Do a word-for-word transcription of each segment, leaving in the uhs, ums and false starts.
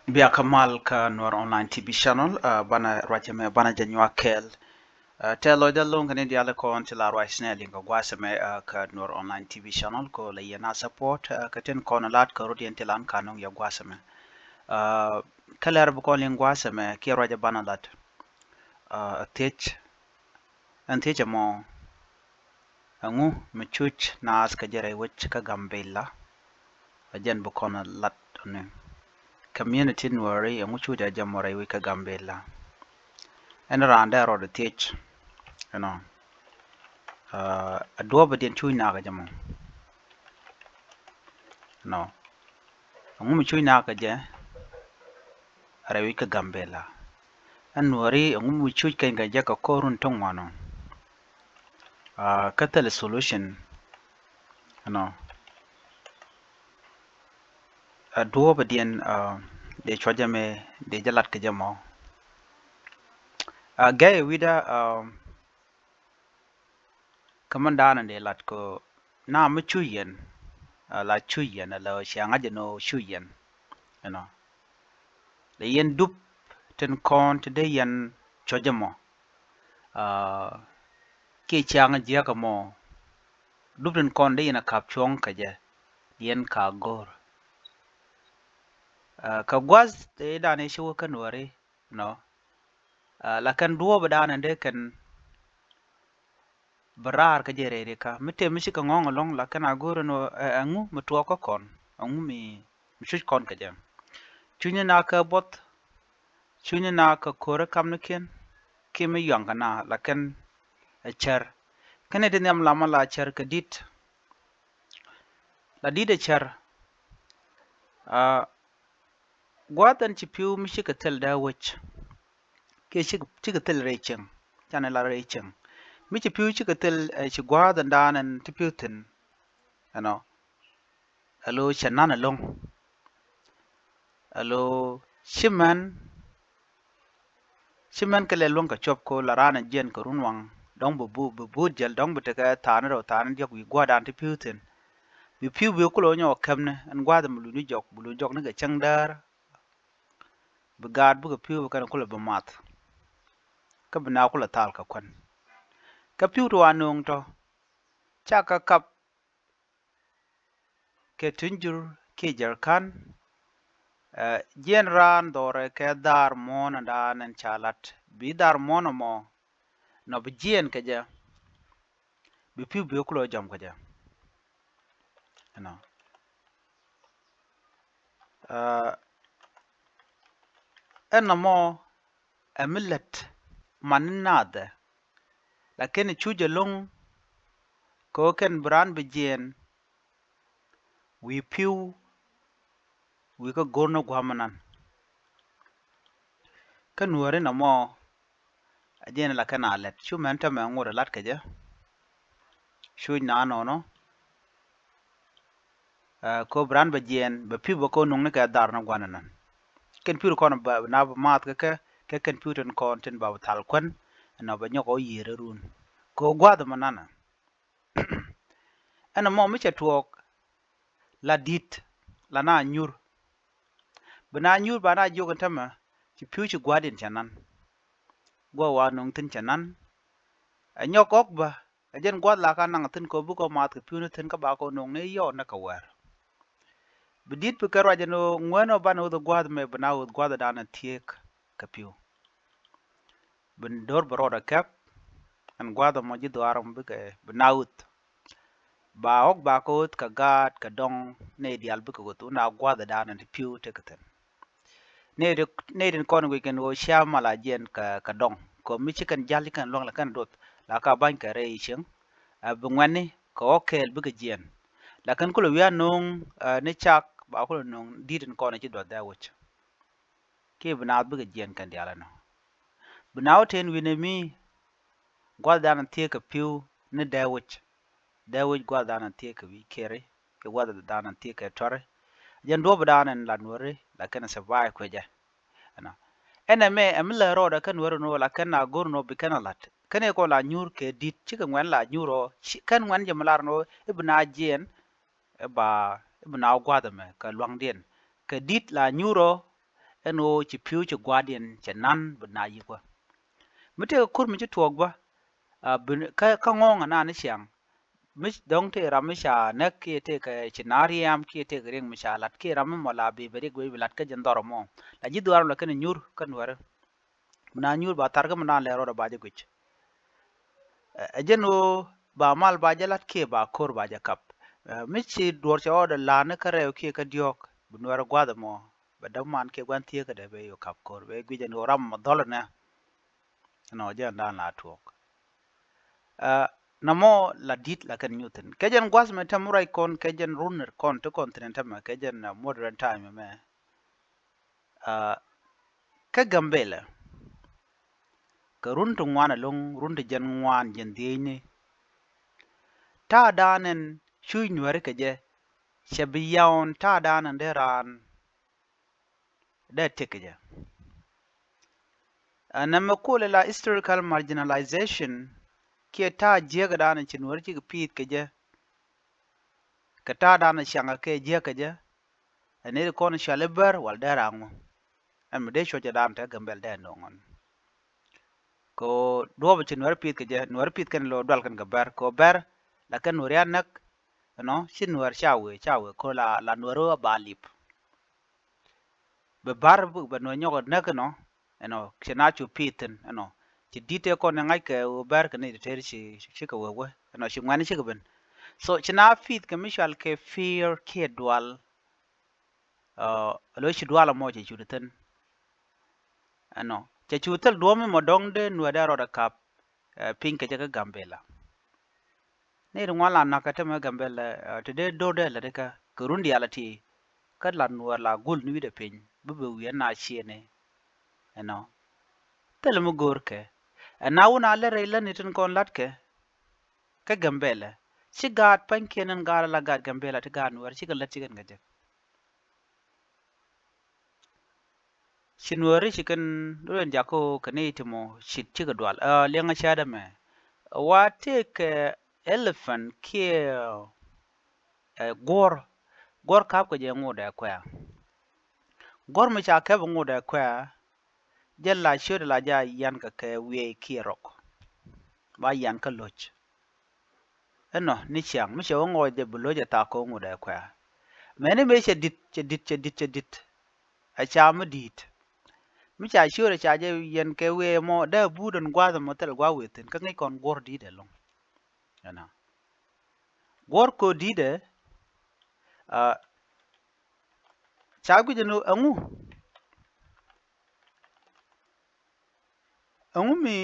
Bia kä mal kä Nuer Online T V Channel, uh, banɛ ruacɛ mɛ banɛ jɛ nyuak kɛɛl. Uh, tɛ lɔcdä loŋ kɛ ni diali kɔn ti la ruac nɛ liŋ kɛ guacɛ mɛ, uh, kä Nuer Online T V Channel ko la yɛn a support, uh, kɛ tin kɔn lat kɛ rut yɛn ti lan ka nuŋ yɛ guacɛ mɛ. Uh, kä lɛr bi kɔn liŋ guacɛ mɛ kiɛ ruacɛ banɛ lat. Uh, thiec, ɛn thiec ɛmɔ. Ɛŋu mi cuc naath kɛ jɛ rɛy wec kä Gambela? Ɛ jɛn bi kɔn lat ni community Nuɛri, ɛŋu cuc ɛ jɛ mɔ rɛy wec kä Gambela? Ɛn raan dee rɔɔdɛ thiec, you know. Uh, ɛ duɔ̱ɔ̱p ɛ diɛn cuc nakä jɛ mɔ, you know. Ɛŋu mi cuc nakä jɛ rɛy wec kä Gambela? Ɛn Nuɛri, ɛŋu mi cuc kɛn kɛ jɛ kɛ kɔr run ti ŋuan ɔ? Uh, kä thil solution, you know. Ɛ duɔ̱ɔ̱p ɛ diɛn, uh, dee cuɔ̱cä mɛ dee jɛ lat kɛ jɛ mɔ. Uh, gɛy wi̱dä, uh, kä mɛn da̱a̱n dee lat kɛ na mi cuc yɛn, uh, la cuc yɛn, la cia ŋa̱c jɛ nɔ cuc yɛn, you know. Lɛ yɛn dup tin kɔn ti dee yɛn cuɔ̱cä mɔ. Uh, kiɛ ciaŋ jiäkä mɔ dup tin kɔn dee yɛn a kap cuɔ̱ŋ kɛ jɛ, yɛn ka go̱r. Uh, kɛ gua̱th dee dan i̱ ci wä kä Nuɛri, you know. Uh, la kɛn duɔ̱ɔ̱p dan in dee kɛn bi raar kä jɛ rɛy ri ka mi tëë mi cikɛ ŋɔ̱ŋ ɛlɔ̱ŋ, la kɛn a go̱r ɛn ɣöö, uh, ɛŋu mi tuɔɔk kä kɔn, ɛŋu mi mi cuc kɔn kɛ jɛ. Cuc ni na kä buɔth, cuc ni na kä ko̱rä kamnikiɛn, kiɛ mi yuaŋ kɛ na, la kɛn ɛ cär. Kɛn ɛ ti nhiam lamä la cär kɛ di̱t. La di̱t ɛ cär. Uh, gua̱a̱th ɛn ci pi̱w mi cikɛ thil dee wec. Kiɛ cikɛ, cikɛ thil rɛy cieŋ. Canɛ la rɛy cieŋ. Mi ci pi̱w cikɛ thil, eh, ci gua̱a̱th ɛn da̱a̱n ɛn ti pi̱w thi̱n. Ɛnɔ. Alo cɛ nan ɛlɔ̱ŋ. Alo ci mɛn, ci mɛn kɛ lɛ luäŋ kɛ cuɔp ko la raan ɛ jiɛn kɛ run waŋ. Dɔ̱ŋ bi bu, bi buut jäl, dɔ̱ŋ bi tekɛ thaani rɛw thaani diɔ̱k wi̱i̱ gua̱a̱th da̱a̱n ti pi̱w thi̱n. Bi pi̱w bi kulɛ wä nyɔk kɛmni ɛn gua̱a̱th mi luny ni jɔk, bi luny jɔk ni kɛ cäŋ däär. Bi gaat bikɛ pi̱w bi kɛn kulɛ bi math. Kä bi na kulɛ thal kɛ kuän. Kä pi̱w ti wa nööŋ tɔ. Ca kɛ kap kɛ tuny jur kiɛ jɛrkan. Eh, jiɛn raan dhɔrɛ kɛ dhar muɔ̱ɔ̱n ɛn daan ɛn ca lat. Bi dhar muɔ̱ɔ̱n ɛmɔ nɔ bi jiɛn kɛ jɛ. Bi pi̱w bi kulɛ jɔm kɛ jɛ. Ɛnɔ. Ah, ɛn nɔmɔ ɛ mi lät man ni naathɛ. Lakin cuc ɛlɔ̱ŋ kɛ ɣöö kɛn bi raan bi jiɛɛn wi̱i̱ pi̱w wi̱i̱ kä go̱r ni gua̱a̱m nan. Kä Nuääri nɔmɔ a jiɛn la kɛn a lɛt cu mɛn tämɛ ŋot a lat kɛ jɛ. Cuc na nɔnɔ. Ɛ, ko bi raan bɛ jiɛɛn bɛ pi̱w bɛ ko nuŋ ni kɛ dhar ni gua̱n nan. Kɛn pi̱w kɔn ba na bɛ maath kɛ kɛ, kɛ kɛn pi̱w tin kɔn tin ba bɛ thal kuän. Ɛn nɔ bɛ nyɔk ɔ yiër run ko gua̱th mɛ nanɛ. Ɛn ɛmɔ mi cɛ tuɔɔk la di̱t la na nyur. Bi na nyur ba na jiök ɛn tämɛ ci pi̱w ci gua̱a̱r din cɛ nan. Gua̱a̱r wa nuŋ thi̱n cɛ nan. Ɛ nyɔk ɣɔk bä ɛ jɛn gua̱a̱r la ka naŋ thi̱n kɛ ɣöö bikɛ maath kɛ pi̱w ni thi̱n kä ba kɛ nuŋ ni yɔw ni kɛ wɛɛr. Bi di̱t bi kɛ ruac ɛn ɣöö ŋuɛ̈n ɣöö banɛ ɣöth ɛ gua̱a̱r mɛ bi na ɣöth gua̱a̱r dan ɛ thiek kɛ pi̱w. Bi do̱r bi rɔɔdɛ kɛp ɛn gua̱a̱th ɛmɔ ji̱ dhuaar ɛmɔ bikɛ bi na ɣöth. Ba ɣɔk ba kɛ ɣöth kɛ gaat kɛ dɔŋ nɛy diaal bikɛ ɣöth wun a gua̱a̱th ɛ da̱a̱n ɛn ti pi̱w tekɛ thi̱n. Nɛy ti, nɛy tin kɔn guic kɛn ɣöö cia mal a jiɛn kɛ, kɛ dɔŋ kɛ mi ci kɛn ja̱l ci kɛn luäŋ la kɛn duɔth la ka ba̱ny kɛ rɛy cieŋ. Ɛ bi ŋuɛ̈tni kɛ ɣɔk kɛɛl bikɛ jiɛn. Lakin kulɛ wi̱i̱ a no̱o̱ŋ, ɛ, ni cak ba kulɛ no̱o̱ŋ di̱t tin kɔn ci duɔth dee wec. Kiɛ bi naath bikɛ jiɛn kɛn diaal ɛnɔ. Bi naath wä ten wi̱n ɛ mi gua̱th dan thiee kɛ pi̱w ni dee wec. Dee wec gua̱th dan thiee kɛ wi̱i̱ keri kɛ gua̱th dan thiee kɛ tuari. Jɛn duɔ̱p dan ɛn la Nuääri la kɛn survive kuecɛ. Ɛnɔ ɛn ɛmɛ ɛmi lɛ rɔɔdɛ kɛn Nuääri nɔ la kɛn a go̱r nɔ bi kɛn a la̱t kɛn ɛ kɔ la nyuur kɛ di̱t cikɛ ŋuɛ̈n la nyuur ɔ kɛn ŋuɛ̈n jɛ mi lar nɔ i̱ bi na jiɛn. Ɛ ba i̱ bi na wä gua̱th ɛmɛ kɛ lua̱ŋdiɛn kɛ di̱t la nyuur ɔ. ɛn ɣöö ci pi̱w ci gua̱a̱rdiɛn cɛ na̱n bi naath yi̱k wä. Mi tëëkɛ ko̱r mi ci tuɔɔk bä, a, bi, kä, kä ŋɔ̱ɔ̱ŋ anan ni ciaŋ. Mi dɔ̱ŋ tëë ram mi ca näk kiɛ tëëkɛ ci naath riɛm kiɛ tëëkɛ riɛk mi ca la̱t kiɛ ram mi mɔ la bi bɛ riɛk wec bi la̱t kä jɛn dhɔr ɛmɔ. La ji̱ dhuaar la kɛn nyuur kä nuäärä. Mi na nyuur ba thar kä mi na lɛ rɔɔdɛ ba jɛ guic. Ɛ, ɛ jɛn ɣöö ba mal ba jɛ la̱t kiɛ ba ko̱r ba jɛ kap. Ɛ, mi ci duɔ̱ɔ̱r cɛ rɔɔdɛ la̱a̱ni kä rɛw kiɛ kä diɔ̱ɔ̱k bi nuäärä gua̱a̱th ɛmɔ. Bɛ däman kiɛ gua̱n thieekädɛ bɛ yɛ kap ko̱r bɛ guic ɛn ɣöö ram mɔ dhɔl ɛnɛ. Ɛnɔ jɛn dan la tuɔɔk. Ɛ, nɔmɔ la di̱t la kɛn nyuth thi̱n. Kɛ jɛn gua̱th mɛ tɛm ruac kɔn kɛ jɛn run kɔn ti kɔn thi̱n tɛmɛ kɛ jɛn, ɛ, modern time mɛ. Ɛ, kä Gambɛla. Kɛ run ti ŋuan ɛlɔ̱ŋ, run ti jɛn ŋuan jɛn dhiecni. Ta̱a̱ dan ɛn cuc nuääri kɛ jɛ, cɛ bi yaw ɛn ta̱a̱ dan ɛn dee raan dee tëk kɛ jɛ. Ɛ, nɛmɛ kulɛ la historical marginalization, kiɛ ta̱a̱ jiäk dan ɛn ci nuääri cikɛ pi̱i̱th kɛ jɛ. Kɛ ta̱a̱ dan ɛn ciaŋ kɛ jiäk kɛ jɛ. Ɛ nɛy ti kɔn cɔal i̱ bär wal dee raan ŋu. Ɛn mi dee cuɔ̱cɛ dan te Gambɛl dee nööŋ ɣän. Kɛ ɣöö duɔ̱ɔ̱p ci nuääri pi̱i̱th kɛ jɛ, nuääri pi̱i̱th kɛn lo̱ dual kɛn kɛ bär. Kɛ ɣöö bär la kɛn nuääri a näk, ɛnɔ, ci nuäär ca wee, ca wee, kɛ ɣöö la, la nuääri a ba lip. Bɛ bär bɛ nuääri nyɔk näk ɛnɔ, ɛnɔ, ci na cu pi̱i̱th thi̱n, ɛnɔ. Ci di̱t tëë kɔn ɛ ŋa̱ckɛ ɣöö bär kɛ nɛy ti tëër ci, ci, cikɛ wee wee, ɛnɔ, ci ŋuɛ̈ni cikɛ ben. So, ci na pi̱i̱th kɛ mi cɔal kɛ fear kiɛ dual. Ɛ, lo̱c ci dual ɛmɔ cɛ cu thi̱n. Ɛnɔ, cɛ cu thil duɔ̱ɔ̱p mi mɔ dɔ̱ŋ dee nuäär dee rɔɔdɛ kap, ɛ, piny kɛ jɛ kä Gambɛla. Nɛy ti ŋuan la na̱k kɛ tɛmɛ Gambɛla, ɛ, ti dee do̱r dee lätdi kä, kɛ run diaal ɛ ti, kä la nuäär la gul ni wi̱cdɛ piny, bi bɛ wi̱i̱ ɛn na ciëëni. Ɛnɔ. Thilɛ mi go̱o̱rkɛ. Ɛn na wun a lät rɛy lätni tin kɔn la̱tkɛ. Kä Gambɛla. Ci gaat pa̱nykiɛn in gaat ala gaat Gambɛla ti gaat nuäär cikɛ lät cikɛn kɛ jɛ. Ci nuääri ci kɛn ruɛn jakä kɛ ni ti mɔ cit cikɛ dual. Ɛ, liɛŋɛ cäät ɛmɛ. Wa tëëkɛ elephant kiɛ, ɛ, guɔ̱r. Guɔ̱r ka̱pkɛ jɛ ŋotdɛ kuɛ̈ɛ̈. Guɔ̱r mi ca kɛp ŋotdɛ kuɛ̈ɛ̈. Jɛn la ciötdɛ la ja yian kɛ kɛ wiɛy kiɛ rɔk. Ba yian kä lo̱c. Ɛnɔ ni ciaŋ mi cɛ wä ŋɔɔc jɛ bi lo̱c ɛ thak kɛ wä ŋotdɛ kuɛ̈ɛ̈. Mɛni mëë cɛ di̱t, cɛ di̱t, cɛ di̱t, cɛ di̱t. Ɛ ca mi di̱i̱t. Mi ca ciötdɛ ca jɛ yian kɛ wiɛy mɔ dee buut ɛn gua̱a̱th ɛmɔ thil gua̱a̱th wëë thi̱n kä ŋäc kɔn guɔ̱r di̱i̱t ɛlɔ̱ŋ. Ɛnɔ. Guɔ̱r ko̱ di̱i̱t ɛ, a, ca guic ɛn ɣöö ɛŋu. Ɛŋu mi,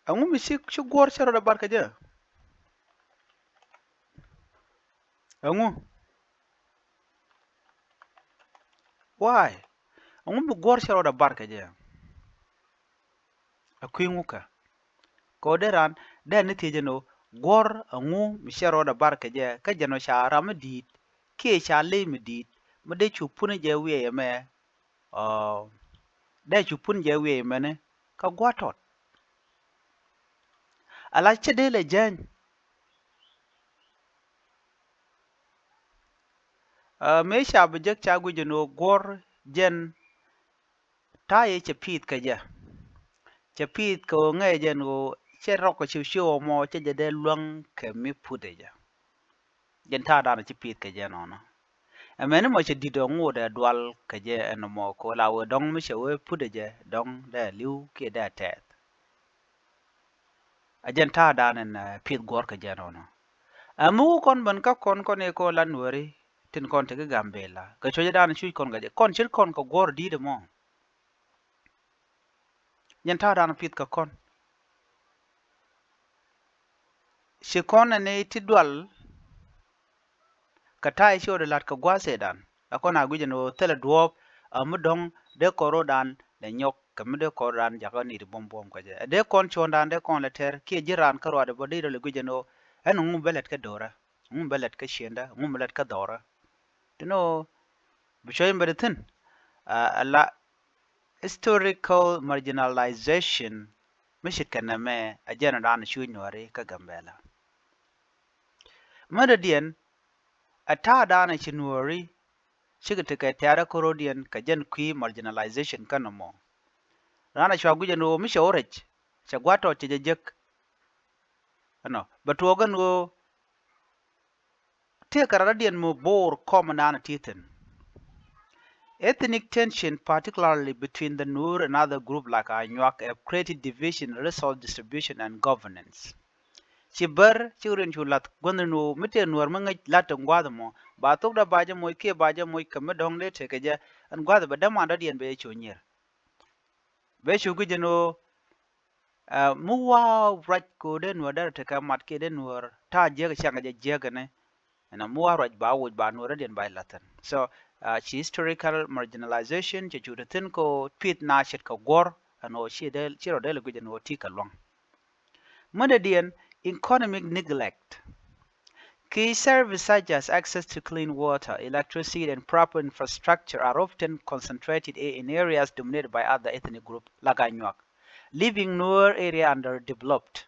ɛŋu mi ci, ci guɔ̱r cɛ rɔɔdɛ bar kɛ jɛ? Ɛŋu? Why? Ɛŋu mi guɔ̱r cɛ rɔɔdɛ bar kɛ jɛ? Ɛ kui̱ ŋukä. Kɛ ɣöö dee raan, dee ni thiec ɛn ɣöö guɔ̱r ɛŋu mi cɛ rɔɔdɛ bar kɛ jɛ, kä jɛn ɔ ca ram mi di̱i̱t, kiɛ ca ley mi di̱i̱t, mi dee cu puni jɛ wiɛy ɛmɛ, ɔ, dee cu puni jɛ wiɛy ɛmɛni, kä gua̱a̱th tɔt. Ala cɛ dee lɛ jäny. Ɛ, mëë ca bi jek ca guic ɛn ɣöö guɔ̱r jɛn ta̱a̱ yɛ cɛ pi̱i̱th kɛ jɛ. Cɛ pi̱i̱th kɛ ɣöö ŋäcɛ jɛ ɛn ɣöö cɛ rɔk kɛ ciw ciw ɛmɔ cɛ jɛ dee luäŋ kɛ mi putdɛ jɛ. Jɛn ta̱a̱ danɔ ci pi̱i̱th kɛ jɛ ɛnɔnɔ. Ɛmɛni mɔ cɛ di̱t ɔ ŋotdɛ dual kɛ jɛ ɛn mɔ kɛ ɣöö la wee dɔ̱ŋ mi cɛ wee putdɛ jɛ dɔ̱ŋ dee li̱w kiɛ dee tɛth. A jɛn ta̱a̱ danɔ ɛn, ɛ, pi̱i̱th guɔ̱r kɛ jɛ ɛnɔnɔ. Ɛ mi wä kɔn ben kä kɔn kɔn i̱ kɔn la nuääri tin kɔn te kä Gambɛla kɛ cuɔ̱cä danɔ cuc kɔn kɛ jɛ kɔn ce̱t kɔn kɛ guɔ̱r di̱i̱t ɛmɔ. Jɛn ta̱a̱ danɔ pi̱th kɛ kɔn. Ci kɔn ɛn i̱ ti dual. Kɛ ta̱a̱ i̱ ci ɣöö dee la̱t kɛ gua̱a̱th Cɛytan. Ɛ kɔn a guic ɛn ɣöö thilɛ duɔ̱ɔ̱p, ɛ mi dɔ̱ŋ dee kɔn ro̱o̱dan dee nyɔk kɛ mi dee kɔn ro̱o̱dan jakä nit buɔ̱m buɔ̱m kɛ jɛ. Ɛ dee kɔn cuɔ̱ɔ̱ŋdan dee kɔn lɛ tɛr kiɛ ji̱ raan kä ruaadɛ bä dee rɔ lɛ guic ɛn ɣöö ɛn ŋu bɛ lät kä do̱rä. Ŋu bɛ lät kä ciëŋdä, ŋu bɛ lät kä dhɔrä. Ti ni ɣöö bi cuɔ̱c in bɛ di thi̱n, a, ala historical marginalization mi ce̱tkɛ kɛ nɛmɛ a jɛn ɔ da̱a̱n cuc nuääri kä Gambɛla. Mɛ dɔ̱diɛn, a ta̱a̱ da̱a̱n ci nuääri cikɛ tekɛ tɛ̈rɛ kärɔ̱diɛn kɛ jɛn kui̱ marginalization kä nɔmɔ. Raan a cua guic ɛn ɣöö mi cɛ wä rɛc, cɛ gua̱a̱th tɔt cɛ jɛ jek. Ɛnɔ bɛ tuɔɔk ɛn ɣöö tëëkɛ rat rɔ̱diɛn mi bo̱o̱r kɔm naan ti thi̱n. Ethnic tension, particularly between the Nuer and other group like Anyuak, have created division in resource distribution and governance. Ci bär ci riɛn cu la̱th guänh ni ɣöö mi tëë Nuäär mi ŋäc la̱t tin gua̱a̱th ɛmɔ, ba thokdɛ ba jɛ moc kiɛ ba jɛ moc kɛ mi dɔ̱ŋ dee tekɛ jɛ, ɛn gua̱a̱th ɛ bɛ däman dɔ̱diɛn bɛ jɛ cu nyier. Bɛ cu guic ɛn ɣöö, ɛ, mi wa ruac kɛ ɣöö dee Nuäär derɛ tekɛ mat kiɛ dee Nuäär ta̱a̱ jiäk cäŋ kɛ jɛ jiäk ɛnɛ. Ɛn ɛ mi wa ruac ba woc ba Nuäär rɔ̱diɛn ba jɛ la̱th thi̱n. So, ɛ, ci historical marginalization cɛ cu te thi̱n kɛ ɣöö pi̱th na ce̱tkɛ guɔ̱r ɛn ɣöö ci dee, ci rɔ dee lɛ guic ɛn ɣöö ti kɛ lua̱ŋ. Mundɛ diɛn, economic neglect. Key services such as access to clean water, electricity, and proper infrastructure are often concentrated i- in areas dominated by other ethnic groups like Anyuak, leaving Nuer area underdeveloped.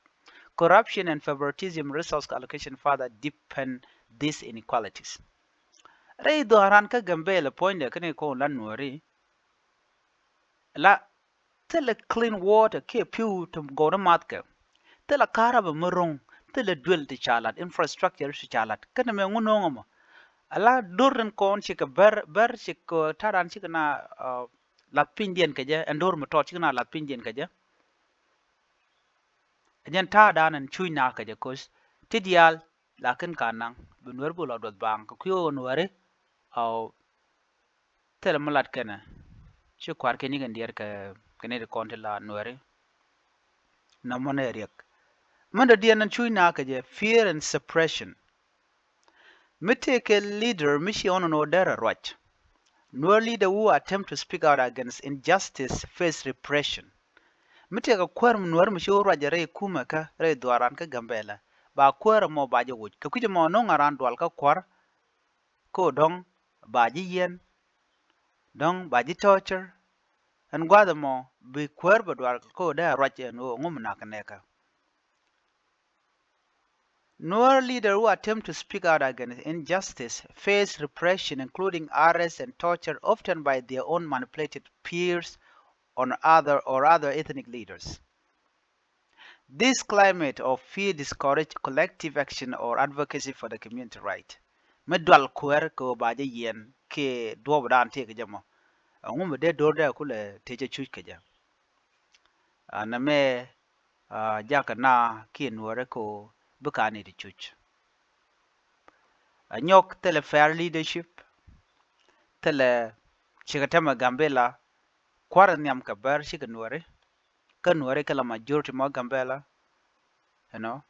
Corruption and favoritism resource allocation further deepen these inequalities. Rɛy dhɔaran kä Gambela puɔ̱nydɛ kä ni kɔn la Nuäri la thilɛ clean water kiɛ pi̱w ti gɔw ni math kɛ. Thilɛ ka̱rabä mi ro̱ŋ, thilɛ duël ti ca lat, infrastructure ti ca lat. Kä nɛmɛ ŋu no̱o̱ŋ ɛmɔ? Ala do̱r tin kɔn cikɛ bär, bär cikɛ ta̱a̱dan cikɛ na, uh, lath pinydiɛn kɛ jɛ, ɛn do̱r mi tɔt cikɛ na lath pinydiɛn kɛ jɛ. Ɛ jɛn ta̱a̱dan ɛn cuc na kɛ jɛ, 'cause ti diaal lakin ka naŋ bi Nuɛr bi lɔ duɔth baaŋ kɛ kui̱ ɣöö Nuɛri, aw, thilɛ mi lat kɛnɛ. Ci kua̱r kɛ ni kɛn diɛɛr kɛ, kɛ ni ti kɔn ti la Nuɛri. Nɔmɔ nɛ riɛk. Min dɔ̱diɛn ɛn cuc na kɛ jɛ, fear and suppression. Mi tëëkɛ leader mi ci ɣɔn ɛn ɣöö derɛ ruac. Nuer leader who attempt to speak out against injustice face repression. Mi tëëkɛ kuäär mi Nuer mi ci wä ruac rɛy kumɛ kä rɛy dhuaran kä Gambela, ba kuäär ɛmɔ ba jɛ woc. Kɛ kui̱c ɛmɔ no̱ŋ a raan dual kä kua̱r, ko dɔ̱ŋ ba ji̱ yiɛn, dɔ̱ŋ ba ji̱ torture. Ɛn gua̱a̱th ɛmɔ bi kuäär bɛ dual ko dee a ruac ɛn ɣöö ŋum nak nɛɛkä. Nuer leader who attempt to speak out against injustice face repression, including arrest and torture, often by their own manipulated peers on other or other ethnic leaders. This climate of fear discourage collective action or advocacy for the community right. Mi dual kuäär kɛ ɣöö ba jɛ yiɛn kɛ duɔɔp dan tëëkɛ jɛ mɔ. Ɛŋu mi dee do̱r dee kulɛ tëë jɛ cuc kɛ jɛ. A, nɛmɛ, a, jakä na kiɛ Nuɛrɛ ko bi ka ni ti cuc. A nyɔk thilɛ fair leadership, thilɛ cikɛ tɛmɛ Gambela, kua̱r nhiam kɛ bär cikɛ Nuɛri, kä Nuɛri kɛ la majority mɔ Gambela, you know.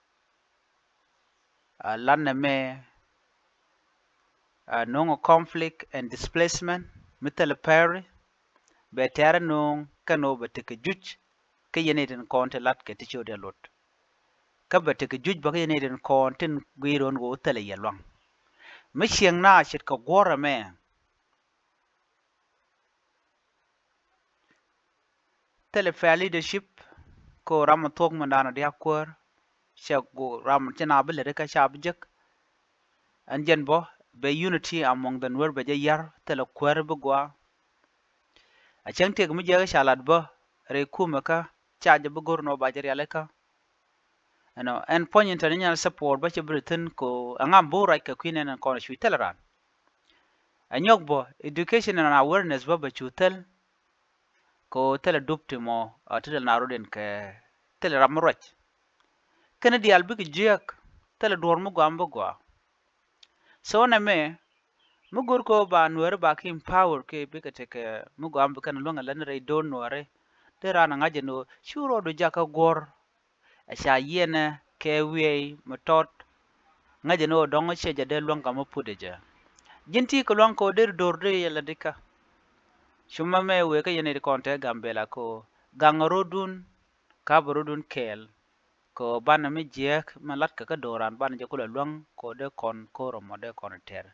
A, lan nɛmɛ, a, no̱o̱ŋ conflict and displacement mi thilɛ pɛri, bɛ tɛrɛ no̱o̱ŋ kɛn ɣöö bɛ tekɛ juc kä yɛn itin kɔn ti lat kɛ ti ci wä diɛ luɔt. Kä bɛ tekɛ juc bä kä yɛn itin kɔn tin gui̱i̱r ɣän ɣöö thilɛ yɛ luaŋ. Mi cieŋ na ce̱tkɛ guɔ̱rɛ mɛ, thilɛ fair leadership, ko ram mi thuɔ̱k mi da̱a̱n ɔ dia̱k kuäär, cɛ gu ram ci na bi lät kä ca bi jek. Ɛn jɛn bä bɛ unity among the Nuer bɛ jɛ yar, thilɛ kuäär bi gua. A cäŋ tëëk mi jiɛk ca lat bä rɛy kumɛ kä ca jɛ bi go̱r nɔ ba jɛ rialikä. Ɛnɔ, ɛn puɔ̱ny international support bä cɛ bi ri thi̱n ko ɛŋa mi bi wä ruac kɛ kui̱ nɛn ɛn kɔn cuc thilɛ raan. Ɛ nyɔk bä education and awareness bä bɛ cu thil. Ko thilɛ dup ti mɔ, a, ti thilɛ na rot in kɛ thilɛ ram mi ruac. Kɛn diaal bikɛ jiääk, thilɛ duɔ̱ɔ̱r mi gɔaa mi bi gɔaa. So nɛmɛ, mi go̱r kɛ ɣöö ba Nuɛri ba kɛ empower kɛ bikɛ tekɛ mi gɔaa mi bi kɛn luäŋ ɛ lät ni rɛy do̱r Nuɛri. Dee raan ɛ ŋa̱c ɛn ɣöö ci rɔɔdu jakä guɔ̱r. Ɛ ca yiɛnɛ kɛ wiɛy mi tɔt. Ŋäcɛ ni ɣöö dɔ̱ŋ cɛ jɛ dee luäŋ kä mi put ɛ jɛ. Ji̱n ti kɛ luäŋ kɛ ɣöö deri do̱r dee yɛ lɛ dikä. Cumä mɛ wëë kä yɛn iti kɔn te Gambela kɛ ɣöö gaŋ rɔ̱dun, ka̱pɛ rɔ̱dun kɛɛl. Kɛ ɣöö banɛ mi jiääk mi latkɛ kä do̱ran banɛ jɛ kulɛ luäŋ kɛ ɣöö dee kɔn ko̱r ɛmɔ dee kɔn tɛr.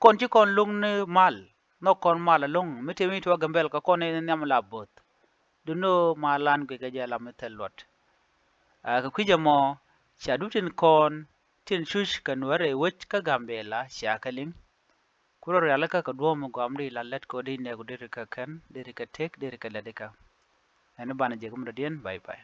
Kɔn ci kɔn lo̱ŋ ni mal. Nhɔk kɔn mal ɛlɔ̱ŋ mi tëë mi tuɔɔk Gambɛl kɛ kɔn in nhiam la bo̱th. Duŋni ɣöö malan guic kɛ jɛ la mi thil luɔt. A kɛ kui̱c ɛmɔ ca dup tin kɔn tin cuc kɛ Nuɛr rɛy wec kä Gambɛla cia kɛ liŋ. Ku rɔ rialikä kɛ duɔ̱ɔ̱p mi gɔamdi la lät kɛ ɣöö deri nɛɛku deri kɛ kän, deri kɛ tëk, deri kɛ lätikä. Ɛn i̱ banɛ jɛ kä mi dɔ̱diɛn, bye bye.